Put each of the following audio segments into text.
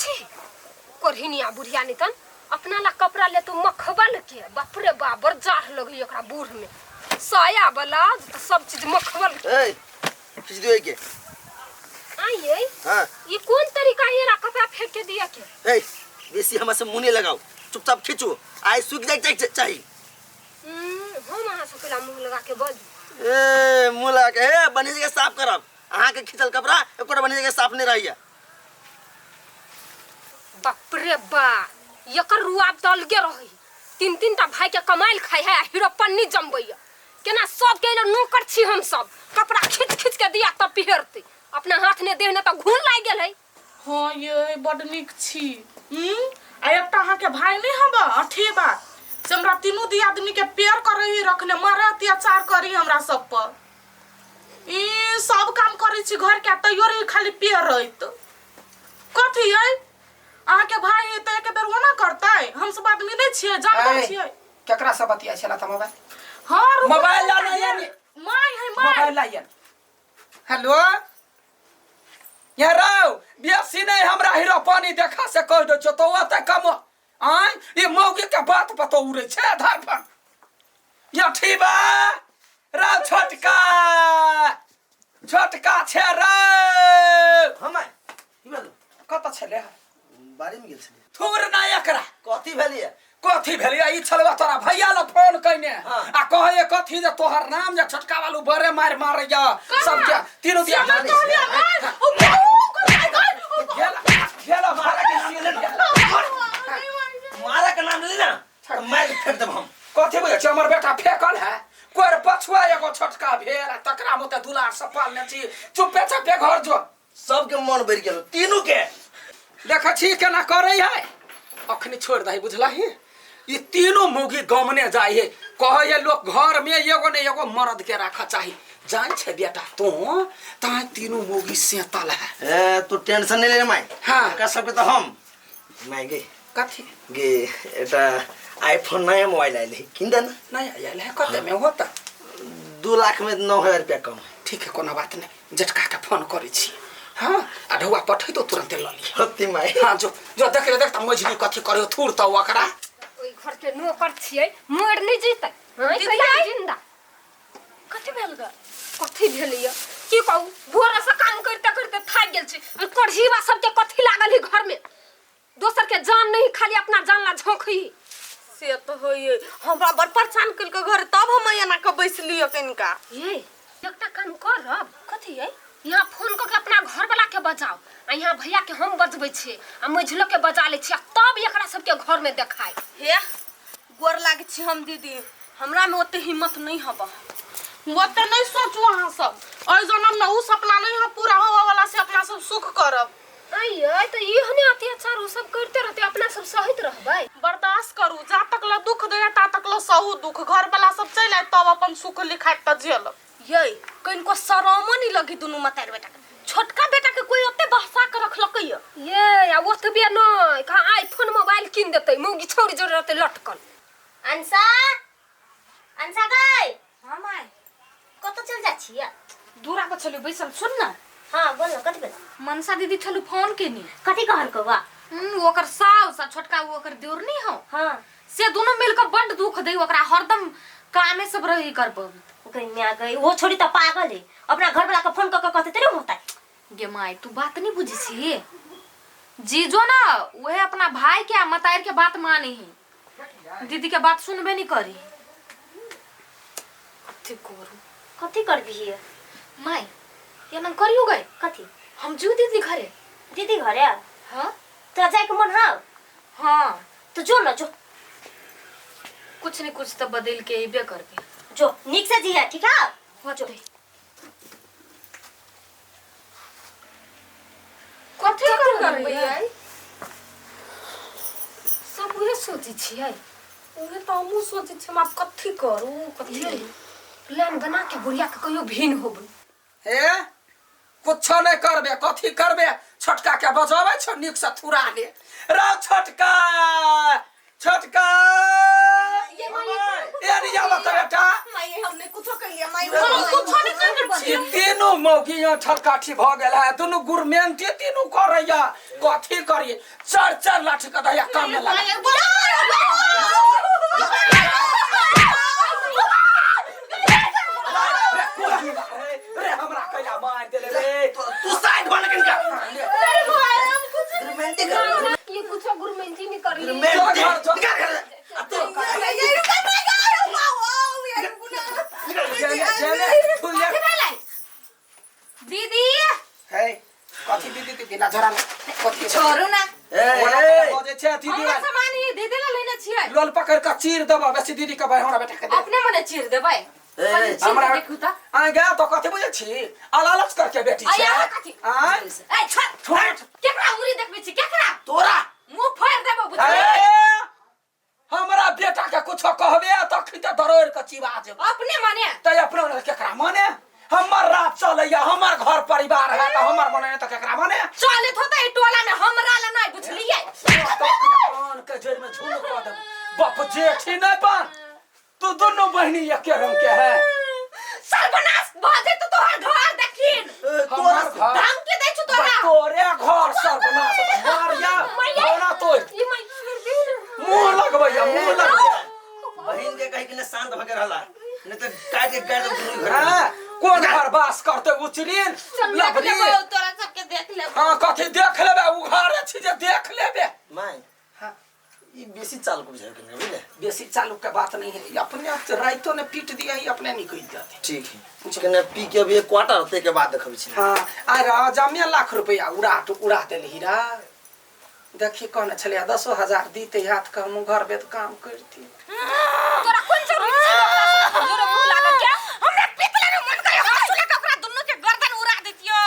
छी कोढ़िनिया बुढ़िया नितन अपना ला कपड़ा ले तो मखबल के बाप रे बाप बड़ जाड़ लगई एकरा बूढ़ में साया ब्लाउज तो सब चीज मखबल के। ए खींच दियो के आइए हां ये कौन तरीका है रा कपड़ा फेंक के दिया के ए बेसी हमरा से मुंह नहीं लगाओ चुपचाप खींचो आइ सूख जाए चाहिए चाही हम अहाँ से केला मुंह लगा के बजू ए मुंह लगा के ए बनी जगह साफ करब अहाँ के खींचल कपड़ा एकोटा बनी जगह साफ नहीं रहैया बाप रे बा एकर रुआब तऽ अलगे रहै तीन तीन टा भाई के कमाइल खाइ है आ हीरो पन्नी जमबैया केना सब के नौकर छी हम सब कपड़ा खींच खींच के दिया तब पिहरतै अपना हाथ ने देह ने तऽ घून लागि गेल है हाँ ये बड नीक छी आ एकटा अहाँके भाय नहि हब अठेबा से हमरा तीनू दियादनी के पेड़ करे रखने मारे अत्याचार करी हमरा सब पर ई सब काम करै छी घर के तैयो रही खाली पेड़ रहत कथी है अहाँके भाय है तऽ एक बेर ओना करतै हम सब आदमी नहि छियै जानवर ऐ, छियै केकरा से बतिया छला त मोबाइल हाँ रुकू मोबाइल ना, ला ना यानी। My है my mobile लाइए हेलो ये रौ बेसी नहीं हमरा हीरो पानी देखा से कह दो छो तो ओते कम आय ई मौगी के बात पतो उड़े छे आधार पर ये ठीबा रौ छोटका छोटका छे रौ हम आइ की भेल कत छले बाड़ी में गेल छलियै थूर ना एकरा कथी भेलियै कथी भेलियै ई छलवा तोरा भैया लग फोन कइने हाँ। आ कहै कथी जे तोहर नाम जे छोटका वालू बड़े मार मारैया सबके तीनू दिया से नहि कहलियै, माय, ओ ओ घेला घेला मारा के नाम ले घेला। मारा के नाम ले ना तऽ मारि के फेंक देब हम कथी बुझै छी हमर बेटा फेकल है कोर पछुआ एगो छोटका भेल आ तकरा मुते दुलार से पालने छी चुपे चापे घर जो सबके मन बढ़ि गेल तीनू के देखै छी केना करै है अखनी छोड़ि दही बुझलही ई तीनू मौगी गमने जाइ है कहै है लोक घर में एगो ने एगो मर्द के राखऽ चाही जान छै बेटा तू ताहि तीनू मौगी सेतल है ए तू टेंशन नहीं ले माय हाँ। एकरा सबके तऽ हम माय गे कथी गे एकटा आईफोन नया मोबाइल आयल है किन दे ना नहीं आयल है कते में होता 2 लाख में 9,000 रुपया कम है। ठीक है कोनो बात नहीं जटका के फोन करै छी हाँ आ ढौआ पठैतो तुरंते लऽ लिअ होती माय हाँ जो जो देख ले देख त मझली कथी करियो थूर त ओकरा ओहि घर के नौकर छियै मरि नहि जेतै हँ दीदी कहिया आई? जिंदा कथी भेल ग कथी भेलैया की कहू भोरे से काम करिते करिते थाकि गेल छी आ कढ़ीबा सबके कथी लागल है घर में दोसर के जान नहीं खाली अपना जान ला झोंकी से तऽ होइए हमरा बड़ परेशान केलकै घर तब हम एना कऽ बैसलियै कनिका ये एकटा काम करब कथी ये यहाँ फोन कऽ के अपना घर वाला के बजाओ आ यहाँ भैया के हम बजबै छियै आ मझिलो के बजा लै छियै आ तब एकरा सबके घर में देखाय हे गोर लागै छी हम दीदी हमरा में ओते हिम्मत नहीं हब ओते नहीं सोचू अहाँ सब एहि जनम में उ सपना नहीं है पूरा होवे वाला से अपना सब सुख करब आइए तऽ एहने अत्याचार ओ सब करिते रहतै अपना सब सहैत रहबै बर्दाश्त करू जा तक ला दुख दैया ता तक ला सहू दुख घर वाला सब चलि आयत तब अपन सुख लिखाइत तऽ झेलब यै कनिको शरमो नहीं लगी दुनू मतार बेटा के छोटका बेटा के कोई ओते बहसा के रखलकै य ये आ ओतबे नहि कहाँ आईफोन मोबाइल कीन देतै मौगी छौड़ी जोड़े रहतै लटकल अंशा अंशा गई हाँ माय कतऽ चल जाइ छियै दूरा पर छलू बैसल सुन ना हाँ बोल न कथी भेल मनसा दीदी छलू फोन केनी कथी कहलकौ बा ओकर साउस आ छोटका ओ ओकर देउर नहीं हो हाँ से दोनों मिलकर बड दुख दे ओकरा हरदम कामे सब रही कर गई म्या गई वो छोड़ी तऽ पागल है अपना घर वाला के फोन कऽ के कहते तेरे होता गे माय तू बात नहीं बुझी छी जीजो ना वह अपना भाई के आ मतार के बात माने ही दीदी के बात सुनबे नहीं करी कथी करू कथी करबी माय ये ना करियो गए कथी हम जू दीदी घरे दीदी घरे हाँ तोरा जाए के मन हौ हाँ तो जो न जो कुछ नहीं कुछ तो बदल के अबे करबे जो नीक से जिया ठीक है होते कथी करबै सब उहे सोचै छियै उहे तऽ हमहूँ सोचै छी हम आब कथी करू कथी ये प्लान बना के बुढ़िया के कहियो भिन होबै हे कुछो नहीं करबे कथी करबे छोटका के बजाबै छौ नीक से थुरा ले रौ छोटका छोटका ए रिया बता बेटा माई हमने कुछो कहिया माई हम कुछो नहीं करने ई तीनू मौगी यहाँ ठलकाठी भऽ गेल है दुनू गुरमेंटी तीनू करैया कथी करिए चार चार लाठी के दहिया काम में लगा रे हमरा कैला मार देले रे तू साइड बन कनिका रोमांटिक ये कुछ गुरमेंजी नहीं कर ली रोमांटिक घर, जो- निकाल घर आ तू जेने जेने तू ये दीदी हे कथी दीदी दीदी ना झरा कथी छोड़ू ना ए ओना ए बजे छै दीदी हमरा सामान ही दीदी ला लेने छियै लोल पकड़ के चीर देबा बेसी दीदी के भाई हमरा बेटा के दे अपने मने चीर देबै ए, कनी चीर हमरा के देखू त आ गया तो कथी बुझै छी अलालच करके बेटी आ छै यहाँ कथी आय ए छोड़ छोड़ केकरा उरी देखबै छी केकरा तोरा मुंह फोड़ देबो बुझलियै ए, हमरा बेटा के कुछो कहबे तखन तऽ दरोड़ के चिबा जेबो अपने मने तऽ अपना ने केकरा माने हमर राज चलैया हमर घर परिवार है तऽ हमर मने तऽ केकरा माने चलत होतै ई टोला में हमरा ला नहीं बुझलियै कान के जड़ में झूल कऽ देब बाप जेठी नहीं बन तू दोनों बहनी एके रंग के है सर्वनाश भ जेतौ तोहर घर देखिन ए, तोरा हमर घर धमकी दै छु तोरा तोरे घर सर्वनाश मारिया होना तो ये मैं छोड़ दे ना मुंह लगबैया मुंह लगबैया बहिन के कहि के ने शांत भके रहला नहीं तो काट के काट दे घर हाँ, कोन घर बास करते उचरिन लबरी तोरा सबके देख लेबो हाँ कथी देख लेबे उघारे छी जे देख लेबे माय हाँ ई बेसी चाल को बुझाय के बुझले बेसी चालू के बात नहीं है ये अपने आप से राइतो ने पीट दिया ही अपने निकल जाते ठीक है कने पी के अभी एक क्वार्टर ते के बाद देखबै छी हाँ आ राजा में लाख रुपया उड़ा उड़ा देल हीरा देखी कहने छलियै 10,000 दीते हाथ के हम घर बेत काम करती तोरा कोन जरूरी छै ओकरा जोरे मुंह लागल क्या हमरा पीतले ने मन करे हंसू लगा ओकरा दुन्नू के गर्दन उड़ा देतियो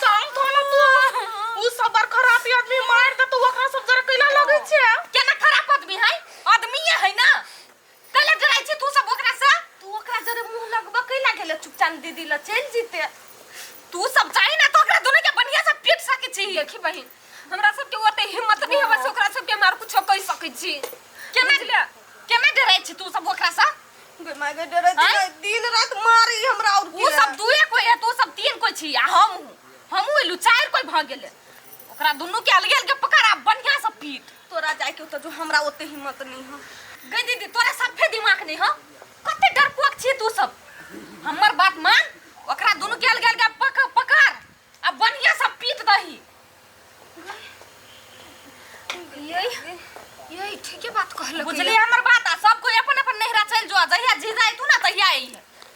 शांत हो ना तू उ सब बड़ खराब आदमी मार दे तू ओकरा सब जरा कैला लगै छै केना खराब आदमी है आदमीये है ना कैला डराइ छी तू सब ओकरा से तू ओकरा जरे मुंह लगबा कैला गेले चुपचाप दीदी ल चलि जीते तू सब जाई ना तो ओकरा दुनू के बढ़िया से पीट सकै छी देखी बहिन हमरा सबके ओते हिम्मत नहीं है बस ओकरा सबके हम आर कुछो कहि सकै छी केना केना डराइ छी तू सब ओकरा से गे माय गे डरै छी दिन रात मारी हमरा और उ सब दुए कोई है तू सब तीन कोई छी आ हम हमहूँ एलू चारि कोई भऽ गेलै ओकरा दुनू के अलगे अलगे पकड़ आ बढ़िया से पीट तोरा जाय के होता जो हमरा ओते हिम्मत नहीं है गई दीदी तोरा सफे दिमाग नहीं हो कते डरपोक छी तू सब हमर बात मान ओकरा दुनू के अलगे अलगे पकड़ आ बढ़िया से पीट दही यही यही ठीके बात कहलक बुझलियै हमर बात आ सब कोई अपन अपन नहिरा चलि जो जहिया जी जाय तू ना तहिया आई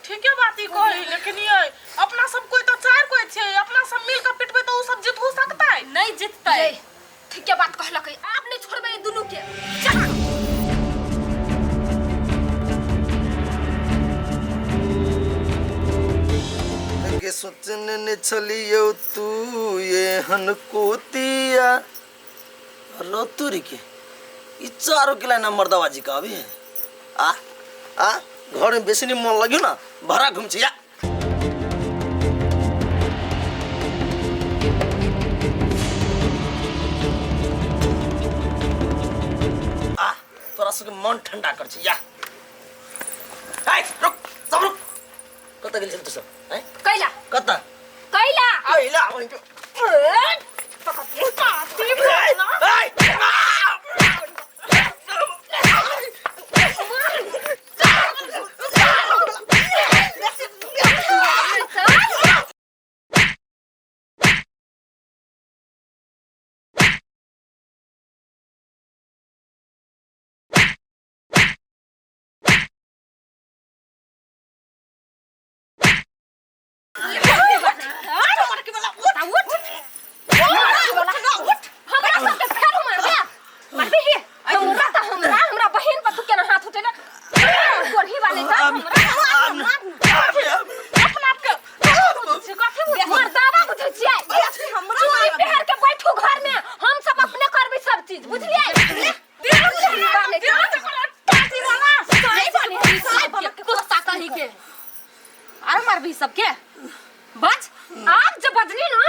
ठीके बात ई कही लेकिन ये अपना सब कोई तो चार कोई छै अपना सब मिल के पिटबै तो उ सब जीत हो सकता है नहीं जीततै यही ठीके बात कहलक आब नहीं छोड़बै ई दुनू के चल के सोचने ने छलियो तू एहन कोतिया रतुरी के ई चारो किला नंबर दवा जी का अभी है आ आ घर में बेसी नहीं मन लगियो ना भरा घूम छी या आ तोरा सबके मन ठंडा कर छी या ए रुक सब रुक कतऽ गेल छल तू सब हैं कैला कतऽ कैला कैला वहीं पे हमरा सबके फेरो मारबे मारबे हे हमरा त हमरा हमरा बहिन पर तू केना हाथ उठेले गोरही वाले त हमरा अपना आप के मर्दावा बुझै छियै हमरा चूड़ी पहिर के बैठू घर में हम सब अपने करबै सब चीज बुझलियै कुत्ता कहीं के आर मारबी सबके बच आब जब बजली ना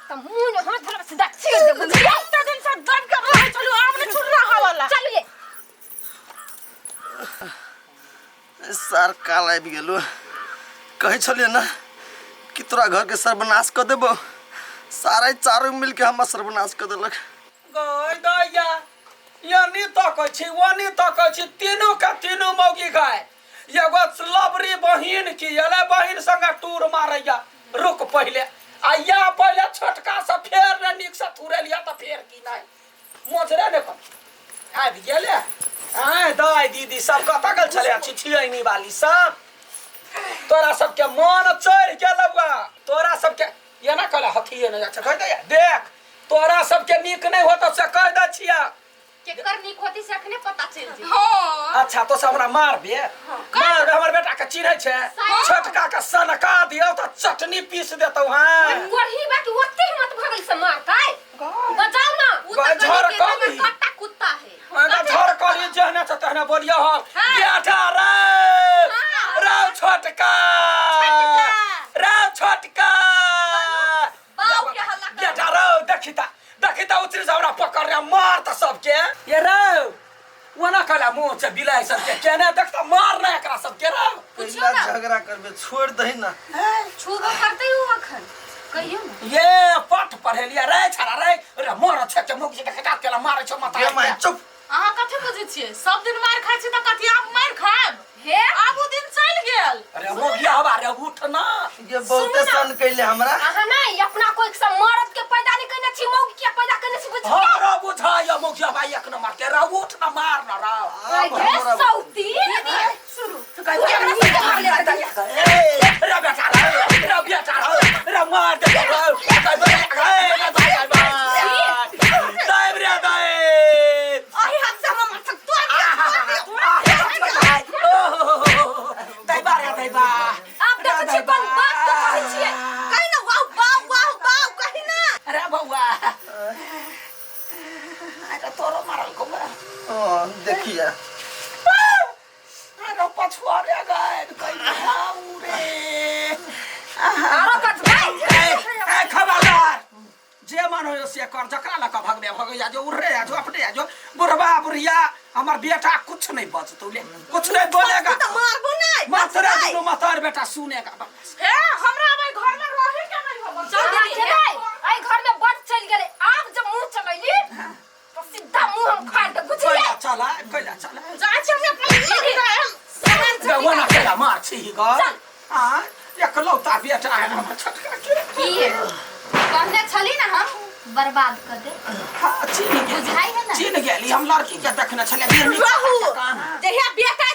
त मुंह में हाथ धरब सीधा चीर दे बुझलियै इतना दिन से दब के रहे चलू आब नहीं छुट रहा वाला चलिए सर काल आबि गेलो कहै छलियै ने कि तोरा घरके सर्वनाश कऽ देबो सारा चारू मिल के हमर सर्वनाश कर देलक। गय दैया, यानी तकै छी ओनी तकै छी, तीनू के तीनू मौगी गाय। एगो लबरी बहिन की एलै, बहिन संगे टूर मारैया। रुक पहिले आ या पहिले छोटका से फेर ने नीक से थुरेलिया तऽ फेर की नहि मोचरे ने कर आबि गेले। आय दाय दीदी सब कतऽ गेल छलै छिछियनी वाली सब? तोरा सबके मन चढ़ि गेलौ। तोरा सबके एना कहले हथिये नहि जाइ छै। कहि दैया देख, तोरा सबके नीक नहि होतौ से कहि दै छियै। केकर नीक होती से अखने पता चलि जेतै। हाँ। अच्छा, तो सब हमरा मारबे मारबे? हमर बेटा के चिन्है छै? छोटका के सनका दियौ तऽ चटनी पीस देतौ। हाँ, कोढ़ी बाकी ओते हिम्मत भऽ गेल से मारतै? बजाउ ना। उ तऽ झड़ गली के कमी। कट्टा कुत्ता है। अगर झड़ करी जेहने छै तेहने बोलियो। हम बेटा रे, रौ छोटका, रौ छोटका। बाऊ के हल्ला कर। बेटा रौ, देखी ता, देखी ता, उतरी से हमरा पकड़ रे, मार त सबके। ये रौ, ओना कहला मुँह से बिलाइ सबके केने देखता, मार ना एकरा सबके रौ। पुछियौ ना। झगड़ा करबे, छोड़ दही ना। छूबो करतै उ अखन, कहियौ ना। ये पट पढ़ेलिया रे छड़ा रे, रे मार छै के मुख के खटा केला मारे छौ माथा। ये माय, चुप। अहाँ कथी बुझै छियै? सब दिन मारि खाइ छी तऽ कथी आब मारि खायब? हे, आब ओ दिन चलि गेल। अरे मोगिया हवा रे, उठ ना। ये बहुते सन कैले हमरा। अहाँ नहीं अपना कोई से मर्द के पैदा नहीं कइने छी, मौगी के पैदा कइने छी, बुझलियै? हमरा बुझाय मोगिया भाई एक नंबर के रे, उठ ना, मार ना रा। आब हे हमरा सौती, शुरू रे बेटा रे, रे बेटा रे, रे मार दे रे। दाई रे दाई। अही हाथ से हमर माथा तोड़ दाई बा रे दाई बा। आब देखै छी कोन बात के कहै छियै। कही ना वाह वाह वाह वाह, कही ना। अरे बौआ, अरे तोरो मारल को। हाँ, देखिए। अरे पछुआरे गए कहीं रे। आरो बचबै। ए ए खबरदार, जे मन हो से कर। जकरा लऽ कऽ भगबे भगै जा, जो उड़े आ जो अपने आ जो। बुढ़बा बुढ़िया हमर बेटा कुछ नहीं बचतौ ले, कुछ नहीं बोलेगा। तऽ मारबो नहि। मातरे दुनू मातर बेटा सुनेगा बस। हे, हमरा आब एहि घर में रहे के नहीं होबो। चल अहाँ दीदी। जेबै एहि घर में बड चलि गेलै। आब जब मुंह चलैली तऽ सीधा मुंह हम फाड़ि देब, बुझलियै? कैला चला, कैला चला। जाइ छी हम अपना दीदी, ओना कैला मार छी ग? आ एकलौता बेटा है हमर छोटका के। की कहने छली ना हम बर्बाद कर दे? हाँ, चिन्ह गेली। बुझाइ है ना? चिन्ह गेली हम, लड़की के देखने छलियै बिरनी। रहू, जहिया बेटा